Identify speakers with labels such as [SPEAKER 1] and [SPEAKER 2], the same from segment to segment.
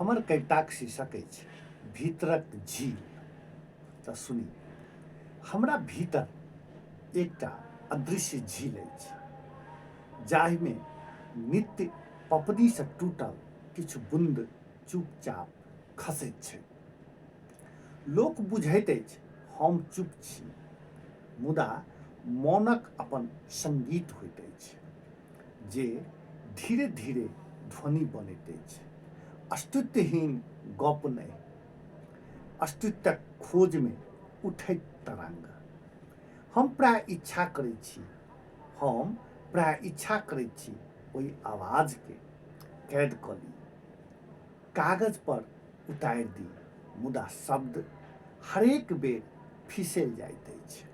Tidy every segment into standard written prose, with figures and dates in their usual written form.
[SPEAKER 1] हमर कविताक शीर्षक अछि भीतरक झील। तऽ सुनी, हमरा भीतर एकटा अदृश्य झील अछि जाहिमे नित्य पपनीसँ टूटल किछु बुन्द चुपचाप खसैत छै। लोक बुझैत अछि हम चुप छी, मुदा मौनक अपन संगीत होइत अछि जे धीरे धीरे ध्वनि बनैत अछि। अस्तित्वहीन गप नहि, अस्तित्वक खोजमे उठैत तरंग। हम प्रायः इच्छा करैत छी, हम प्रायः इच्छा करैत छी ओहि आवाजके कैद कऽ ली, कागज पर उतारि दी, मुदा शब्द हरेक बेर फिसल जाइत अछि,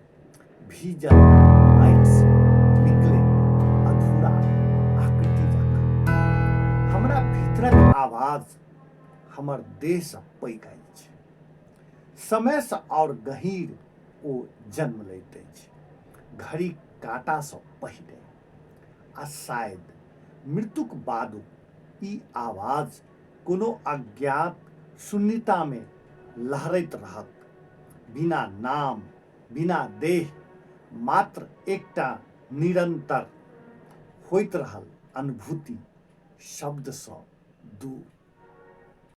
[SPEAKER 1] भीजल माटिसँ निकलैत अधूरा आकृति जकाँ। हमरा भीतरक आवाज हमर देहसँ पैघ अछि, समयसँ आओर गहींर ओ जन्म लैत अछि, घड़ीक काँटासँ पहिने। आ शायद मृत्युक बादो ई आवाज कोनो अज्ञात शून्यतामे लहरैत रहत, बिना नाम, बिना देह, मात्र एकटा निरन्तर होइत रहल अनुभूति, शब्दसँ दूर।